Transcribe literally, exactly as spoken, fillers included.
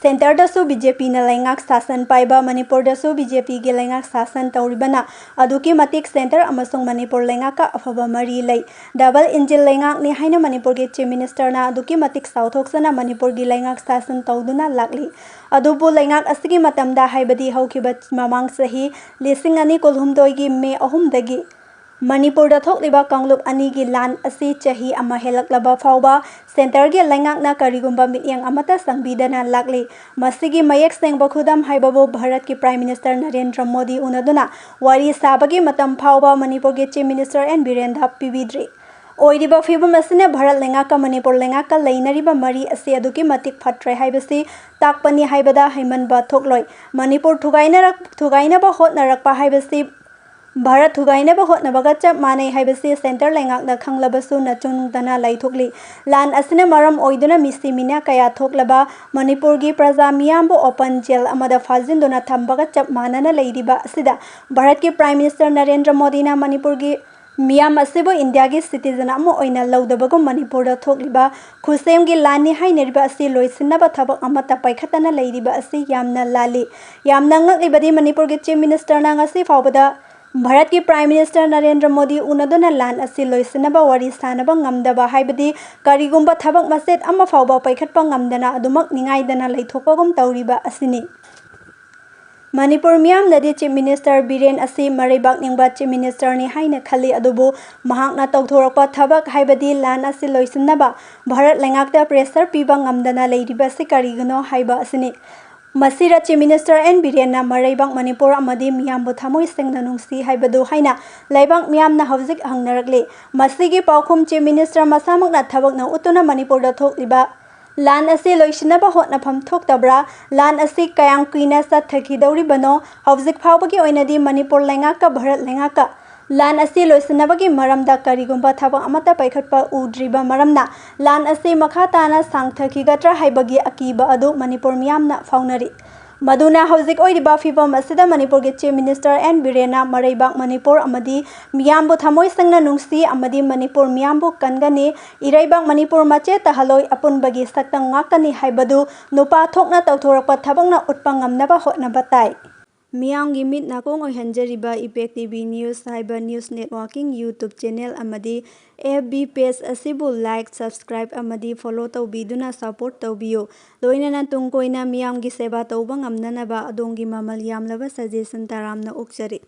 ꯁꯦꯟꯇꯔꯗꯁꯨ B J ꯄꯤꯅ ꯂꯩꯉꯥꯛ ꯁꯥꯁꯟ ꯄꯥꯏꯕ ꯃꯅꯤꯄꯨꯔꯗꯁꯨ ꯕꯤ ꯖꯦ ꯄꯤꯒꯤ ꯂꯩꯉꯥꯛ ꯁꯥꯁꯟ ꯇꯧꯔꯤꯕꯅ ꯑꯗꯨꯛꯀꯤ ꯃꯇꯤꯛ ꯁꯦꯟꯇꯔ ꯑꯃꯁꯨꯡ ꯃꯅꯤꯄꯨꯔ ꯂꯩꯉꯥꯛꯀ ꯑꯐꯕ ꯃꯔꯤ ꯂꯩ꯫ ꯗꯕꯜ ꯏꯟꯖꯤꯟ ꯂꯩꯉꯥꯛꯅꯤ ꯍꯥꯏꯅ ꯃꯅꯤꯄꯨꯔꯒꯤ ꯆꯤꯐ ꯃꯤꯅꯤꯁꯇꯔꯅ ꯑꯗꯨꯛꯀꯤ ꯃꯇꯤꯛ ꯆꯥꯎꯊꯣꯛꯆꯅ ꯃꯅꯤꯄꯨꯔꯒꯤ ꯂꯩꯉꯥꯛ ꯁꯥꯁꯟ ꯇꯧꯗꯨꯅ ꯂꯥꯛꯂꯤ꯫ ꯑꯗꯨꯕꯨ ꯂꯩꯉꯥꯛ ꯑꯁꯤꯒꯤ ꯃꯇꯝꯗ, ꯍꯥꯏꯕꯗꯤ ꯍꯧꯈꯤꯕ ꯃꯃꯥꯡ ꯆꯍꯤ ꯂꯤꯁꯤꯡ ꯑꯅꯤ ꯀꯨꯟꯍꯨꯝꯗꯣꯏꯒꯤ ꯃꯦ ꯑꯍꯨꯝꯗꯒꯤ ꯃꯅꯤꯄꯨꯔꯗ ꯊꯣꯛꯂꯤꯕ ꯀꯥꯡꯂꯨꯞ ꯑꯅꯤꯒꯤ ꯂꯥꯟ ꯑꯁꯤ ꯆꯍꯤ ꯑꯃ ꯍꯦꯜꯂꯛꯂꯕ ꯐꯥꯎꯕ ꯁꯦꯟꯇꯔꯒꯤ ꯂꯩꯉꯥꯛꯅ ꯀꯔꯤꯒꯨꯝꯕ ꯃꯤꯠꯌꯦꯡ ꯑꯃꯠꯇ ꯆꯪꯕꯤꯗꯅ ꯂꯥꯛꯂꯤ꯫ ꯃꯁꯤꯒꯤ ꯃꯌꯦꯛ ꯁꯦꯡꯕ ꯈꯨꯗꯝ ꯍꯥꯏꯕꯕꯨ ꯚꯥꯔꯠꯀꯤ ꯄ꯭ꯔꯥꯏꯝ ꯃꯤꯅꯤꯁꯇꯔ ꯅꯔꯦꯟꯗ꯭ꯔ ꯃꯣꯗꯤ ꯎꯅꯗꯨꯅ ꯋꯥꯔꯤ ꯁꯥꯕꯒꯤ ꯃꯇꯝ ꯐꯥꯎꯕ ꯃꯅꯤꯄꯨꯔꯒꯤ ꯆꯤꯐ ꯃꯤꯅꯤꯁꯇꯔ ꯑꯦꯟ ꯕꯤꯔꯦꯟꯗ ꯄꯤꯕꯤꯗ꯭ꯔꯤ꯫ ꯑꯣꯏꯔꯤꯕ ꯐꯤꯕꯝ ꯑꯁꯤꯅ ꯚꯥꯔꯠ ꯂꯩꯉꯥꯛꯀ ꯃꯅꯤꯄꯨꯔ ꯂꯩꯉꯥꯛꯀ ꯂꯩꯅꯔꯤꯕ ꯃꯔꯤ ꯑꯁꯤ ꯑꯗꯨꯛꯀꯤ ꯃꯇꯤꯛ ꯐꯠꯇ꯭ꯔꯦ ꯍꯥꯏꯕꯁꯤ ꯇꯥꯛꯄꯅꯤ ꯍꯥꯏꯕꯗ ꯍꯩꯃꯟꯕ ꯊꯣꯛꯂꯣꯏ꯫ ꯃꯅꯤꯄꯨꯔ ꯊꯨꯒꯥꯏꯅꯔꯛ-, ꯊꯨꯒꯥꯏꯅꯕ ꯍꯣꯠꯅꯔꯛꯄ ꯍꯥꯏꯕꯁꯤ ꯚꯥꯔꯠ ꯊꯨꯒꯥꯏꯅꯕ ꯍꯣꯠꯅꯕꯒ ꯆꯞ ꯃꯥꯟꯅꯩ ꯍꯥꯏꯕꯁꯤ ꯁꯦꯟꯇꯔ ꯂꯩꯉꯥꯛꯅ ꯈꯪꯂꯕꯁꯨ ꯅꯆꯨꯡꯗꯅ ꯂꯩꯊꯣꯛꯂꯤ꯫ ꯂꯥꯟ ꯑꯁꯤꯅ ꯃꯔꯝ ꯑꯣꯏꯗꯨꯅ ꯃꯤꯁꯤ ꯃꯤꯅ ꯀꯌꯥ ꯊꯣꯛꯂꯕ ꯃꯅꯤꯄꯨꯔꯒꯤ ꯄ꯭ꯔꯖꯥ ꯃꯤꯌꯥꯝꯕꯨ ꯑꯣꯄꯟ ꯖꯦꯜ ꯑꯃꯗ ꯐꯥꯖꯤꯟꯗꯨꯅ ꯊꯝꯕꯒ ꯆꯞ ꯃꯥꯟꯅꯅ ꯂꯩꯔꯤꯕ ꯑꯁꯤꯗ ꯚꯥꯔꯠꯀꯤ ꯄ꯭ꯔꯥꯏꯝ ꯃꯤꯅꯤꯁꯇꯔ ꯅꯔꯦꯟꯗ꯭ꯔ ꯃꯣꯗꯤꯅ ꯃꯅꯤꯄꯨꯔꯒꯤ ꯃꯤꯌꯥꯝ ꯑꯁꯤꯕꯨ ꯏꯟꯗꯤꯌꯥꯒꯤ ꯁꯤꯇꯤꯖꯟ ꯑꯃ ꯑꯣꯏꯅ ꯂꯧꯗꯕꯒꯨꯝ ꯃꯅꯤꯄꯨꯔꯗ ꯊꯣꯛꯂꯤꯕ ꯈꯨꯠꯁꯦꯝꯒꯤ ꯂꯥꯟꯅꯤ ꯍꯥꯏꯅꯔꯤꯕ ꯑꯁꯤ ꯂꯣꯏꯁꯤꯟꯅꯕ ꯊꯕꯛ ꯑꯃꯠꯇ ꯄꯥꯏꯈꯠꯇꯅ ꯂꯩꯔꯤꯕ ꯑꯁꯤ ꯌꯥꯝꯅ ꯂꯥꯜꯂꯤ꯫ ꯌꯥꯝꯅ ꯉꯛꯂꯤꯕꯗꯤ ꯃꯅꯤꯄꯨꯔꯒꯤ ꯆꯤꯐ ꯃꯤꯅꯤꯁꯇꯔꯅ ꯉꯁꯤ ꯐꯥꯎꯕꯗ ꯚꯥꯔꯠꯀꯤ ꯄ꯭ꯔꯥꯏꯝ ꯃꯤꯅꯤꯁꯇꯔ ꯅꯔꯦꯟꯗ꯭ꯔ ꯃꯣꯗꯤ ꯎꯅꯗꯨꯅ ꯂꯥꯟ ꯑꯁꯤ ꯂꯣꯏꯁꯤꯟꯅꯕ ꯋꯥꯔꯤ ꯁꯥꯅꯕ ꯉꯝꯗꯕ ꯍꯥꯏꯕꯗꯤ ꯀꯔꯤꯒꯨꯝꯕ ꯊꯕꯛ ꯃꯆꯦꯠ ꯑꯃ ꯐꯥꯎꯕ ꯄꯥꯏꯈꯠꯄ ꯉꯝꯗꯅ ꯑꯗꯨꯃꯛ ꯅꯤꯡꯉꯥꯏꯗꯅ ꯂꯩꯊꯣꯛꯄꯒꯨꯝ ꯇꯧꯔꯤꯕ ꯑꯁꯤꯅꯤ꯫ ꯃꯅꯤꯄꯨꯔ ꯃꯤꯌꯥꯝꯅꯗꯤ ꯆꯤꯐ ꯃꯤꯅꯤꯁꯇꯔ ꯕꯤꯔꯦꯟ ꯑꯁꯤ ꯃꯔꯩꯕꯥꯛ ꯅꯤꯡꯕ ꯆꯤꯐ ꯃꯤꯅꯤꯁꯇꯔꯅꯤ ꯍꯥꯏꯅ ꯈꯜꯂꯤ, ꯑꯗꯨꯕꯨ ꯃꯍꯥꯛꯅ ꯇꯧꯊꯣꯔꯛꯄ ꯊꯕꯛ ꯍꯥꯏꯕꯗꯤ ꯂꯥꯟ ꯑꯁꯤ ꯂꯣꯏꯁꯤꯟꯅꯕ ꯚꯥꯔꯠ ꯂꯩꯉꯥꯛꯇ ꯄ꯭ꯔꯦꯁꯔ ꯄꯤꯕ ꯉꯝꯗꯅ ꯂꯩꯔꯤꯕꯁꯤ ꯀꯔꯤꯒꯤꯅꯣ ꯍꯥꯏꯕ ꯑꯁꯤꯅꯤ꯫ ꯃꯁꯤꯗ ꯆꯤꯐ ꯃꯤꯅꯤꯁꯇꯔ ꯑꯦꯟ ꯕꯤꯔꯦꯟꯅ ꯃꯔꯩꯕꯥꯛ ꯃꯅꯤꯄꯨꯔ ꯑꯃꯗꯤ ꯃꯤꯌꯥꯝꯕꯨ ꯊꯃꯣꯏ ꯁꯦꯡꯅ ꯅꯨꯡꯁꯤ ꯍꯥꯏꯕꯗꯨ ꯍꯥꯏꯅ ꯂꯩꯕꯥꯛ ꯃꯤꯌꯥꯝꯅ ꯍꯧꯖꯤꯛ ꯍꯪꯅꯔꯛꯂꯤ꯫ ꯃꯁꯤꯒꯤ ꯄꯥꯎꯈꯨꯝ ꯆꯤꯐ ꯃꯤꯅꯤꯁꯇꯔ ꯃꯁꯥꯃꯛꯅ ꯊꯕꯛꯅ ꯎꯠꯇꯨꯅ ꯃꯅꯤꯄꯨꯔꯗ ꯊꯣꯛꯂꯤꯕ ꯂꯥꯟ ꯑꯁꯤ ꯂꯣꯏꯁꯤꯟꯅꯕ ꯍꯣꯠꯅꯐꯝ ꯊꯣꯛꯇꯕ꯭ꯔꯥ? ꯂꯥꯟ ꯑꯁꯤ ꯀꯌꯥꯝ ꯀꯨꯏꯅ ꯆꯠꯊꯈꯤꯗꯧꯔꯤꯕꯅꯣ? ꯍꯧꯖꯤꯛ ꯐꯥꯎꯕꯒꯤ ꯑꯣꯏꯅꯗꯤ ꯃꯅꯤꯄꯨꯔ ꯂꯩꯉꯥꯛꯀ ꯚꯥꯔꯠ ꯂꯩꯉꯥꯛꯀ ꯂꯥꯟ ꯑꯁꯤ ꯂꯣꯏꯁꯤꯟꯅꯕꯒꯤ ꯃꯔꯝꯗ ꯀꯔꯤꯒꯨꯝꯕ ꯊꯕꯛ ꯑꯃꯠꯇ ꯄꯥꯏꯈꯠꯄ ꯎꯗ꯭ꯔꯤꯕ ꯃꯔꯝꯅ ꯂꯥꯟ ꯑꯁꯤ ꯃꯈꯥ ꯇꯥꯅ ꯁꯥꯡꯊꯈꯤꯒꯗ꯭ꯔꯥ ꯍꯥꯏꯕꯒꯤ ꯑꯀꯤꯕ ꯑꯗꯨ ꯃꯅꯤꯄꯨꯔ ꯃꯤꯌꯥꯝꯅ ꯐꯥꯎꯅꯔꯤ꯫ ꯃꯗꯨꯅ ꯍꯧꯖꯤꯛ ꯑꯣꯏꯔꯤꯕ ꯐꯤꯕꯝ ꯑꯁꯤꯗ ꯃꯅꯤꯄꯨꯔꯒꯤ Chief Minister ꯑꯦꯟ ꯕꯤꯔꯦꯟꯅ ꯃꯔꯩꯕꯥꯛ ꯃꯅꯤꯄꯨꯔ ꯑꯃꯗꯤ ꯃꯤꯌꯥꯝꯕꯨ ꯊꯃꯣꯏ ꯁꯦꯡꯅ ꯅꯨꯡꯁꯤ ꯑꯃꯗꯤ ꯃꯅꯤꯄꯨꯔ ꯃꯤꯌꯥꯝꯕꯨ ꯀꯟꯒꯅꯤ, ꯏꯔꯩꯕꯥꯛ ꯃꯅꯤꯄꯨꯔ ꯃꯆꯦꯠ ꯇꯥꯍꯜꯂꯣꯏ, ꯑꯄꯨꯟꯕꯒꯤ ꯁꯛꯇꯝ ꯉꯥꯛꯀꯅꯤ ꯍꯥꯏꯕꯗꯨ ꯅꯨꯄꯥ ꯊꯣꯛꯅ ꯇꯧꯊꯣꯔꯛꯄ ꯊꯕꯛꯅ ꯎꯠꯄ ꯉꯝꯅꯕ ꯍꯣꯠꯅꯕ ꯇꯥꯏ꯫ ꯃꯤꯌꯥꯝꯒꯤ ꯃꯤꯠ ꯅꯥꯀꯣꯡ ꯑꯣꯏꯍꯟꯖꯔꯤꯕ Impact T V News ꯍꯥꯏꯕ news networking YouTube channel ꯑꯃꯗꯤ F B page ꯑꯁꯤꯕꯨ like, subscribe ꯑꯃꯗꯤ follow ꯇꯧꯕꯤꯗꯨꯅ support ꯇꯧꯕꯤꯌꯨ꯫ ꯂꯣꯏꯅꯅ ꯇꯨꯡ ꯀꯣꯏꯅ ꯃꯤꯌꯥꯝꯒꯤ ꯁꯦꯕꯥ ꯇꯧꯕ ꯉꯝꯅꯅꯕ ꯑꯗꯣꯝꯒꯤ ꯃꯃꯜ ꯌꯥꯝꯂꯕ suggestion ꯇꯔꯥꯝꯅ ꯑꯣꯛꯆꯔꯤ꯫